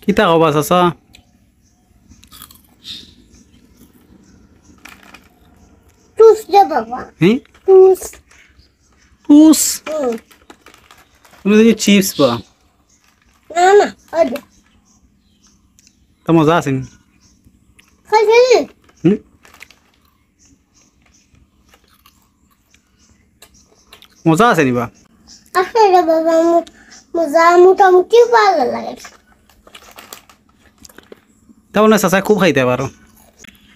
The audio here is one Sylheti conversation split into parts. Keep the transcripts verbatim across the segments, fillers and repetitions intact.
কিতা কও বা চাচা? টুস রে বাবা। হুম? টুস। টুস? হুম। তুমি দেখি চিপস বা? না, না, ওই যে। তা মজা আছে নি? খাইছিলি? হুম? মজা আছে নি বা? আসলে বাবা, মু-, মজা মোটামুটি ভালো লাগে। তাহলে চাচায় খুব খাইতে পারো।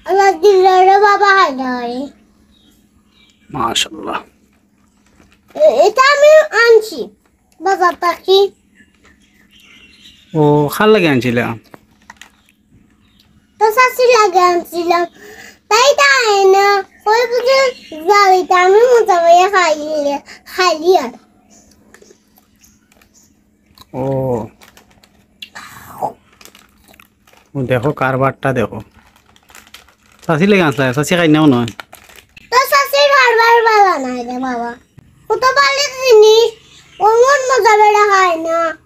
আমার দিলে রে বাবা খাই না হয়। মাশাআল্লাহ। এ-, এটা আমি আনছি বাজার থাকি। ও, কার লাগি আনছিলা? তো চাচির লাগি আনছিলাম। তাই তাই না, ওই বুঝে যাবে, তা আমি মজা করে খাইলে, খাইলি আর। ও। ও দেখো কারবারটা দেখো। চাচির লাগি আনছিলা, চাচি খাই নাও নয়। তো চাচির কারবার বালা নাই রে বাবা। কত ভালো জিনিস, অমন মজা বেড়া খায় না।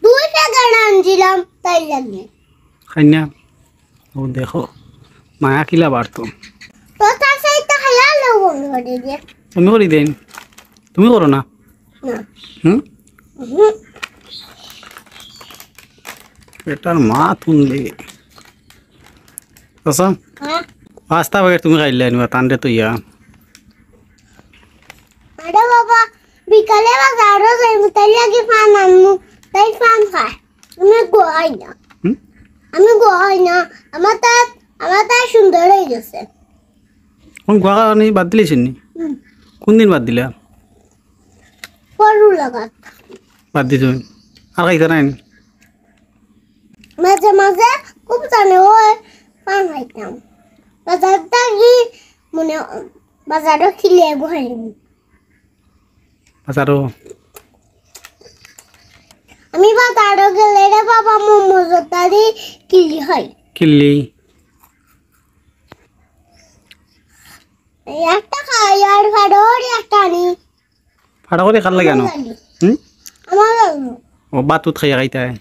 দুই প্যাকেট আনছিলাম, তাই লাগে। খাই না। ও দেখো, মায়া কিলা বাড়তো। তো চাচি তো খাইয়া লো বন্ধ করে দিয়ে। তুমি করি দেন, তুমি করো না। না। হুম? হুম। বেটার মা তুললে। আচ্ছা, হ্যাঁ। পাঁচটা প্যাকেট তুমি খাইলে আনিবা, তানরে তো ইয়া। আরে বাবা, বিকালে বাজারও যাইমু, তাই লাগি পান আনমু, তাই পান খায়। আমি গোয়াই না। হুম? আমি গোয়াই না। আমার তার, আমার তার সুন্দর হয়ে গেছে। কোন গোয়া খাওয়া নি বাদ দিলে চিনি? হুম। কোন দিন বাদ দিলা? পরু লাগাত। বাদ দিছো? আর খাইতা নাই? মাঝে মাঝে খুব জানে ওই পান খাইতাম। বাজার থাকি মানে বাজারও খিলে গোয়াই। বাজারও? আমি বাজারও গেলে রে বাবা মোমো জোতারি কিলি হয়। কিল্লি? এই একটা খাই আর ফাড়র একটা আনি। ফাড়া করে খার লাগে কেন? হুম? আমার লাগলো। ও বাতুত খাইয়া খাইতায়।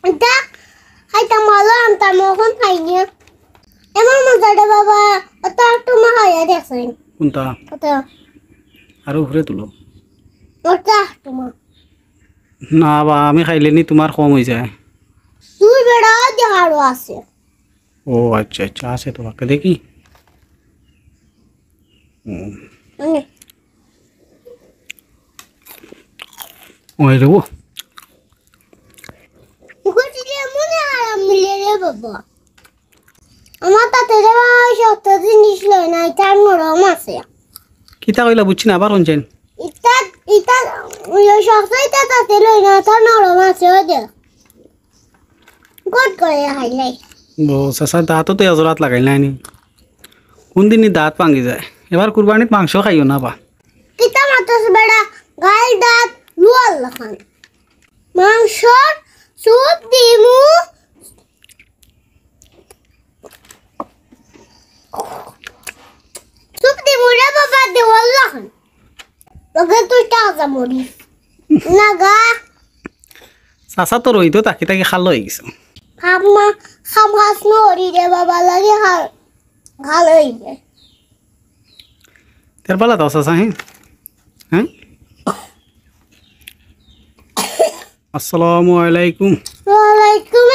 এটা খাইতাম ভালো আনতাম, এখন খাই না। এমন মজা রে বাবা, অত একটু মা খাইয়া দেখছেন। কোনটা? অত, আরো উপরে তুলো। অত একটু মা। না বা, আমি খাইলে নি তোমার কম হয়ে যায়। তুই বেড়া যে আরো আছে। ও আচ্ছা আচ্ছা, আছে তো বাক্কা দেখি। হুম। মানে, ওই রে ও। মুখে দিলে মনে আরাম মিলে রে বাবা। আমার তাতে রে বাবা ওই শক্ত জিনিস লয় না, এটা নরম আছে। কিতা কইলা বুঝছি না, আবার শুনছেন? এটা, এটা, ওই শক্ত এটা তাতে লয় না, এটা নরম আছে, ওই যে। গট করে খাইলাই। ও চাচা, দাঁতও তো এজরাত লাগাইল নাইনি। কোন দিনই দাঁত ভাঙি যায়। এবার কুরবানিত মাংস খাইও না বা। কিতা মাতস বেটা, গাইল দাঁত লুয়ার লাখান। মাংসর স্যুপ দিমু। স্যুপ দিমু রে বাবা, দেওয়ার লাখান। লগে তুই তাজা মরিচ। না গা। চাচা তো রইতো তাকি তাকি খালো হয়ে গেছে। খাম মা, খাম খাস নরি রে বাবা, লাগে খা-, খালো হয়ে যায়। তের পালা দাও চাচা, হ্যাঁ? হ্যাঁ? আসসালামু আলাইকুম। ওয়ালাইকুম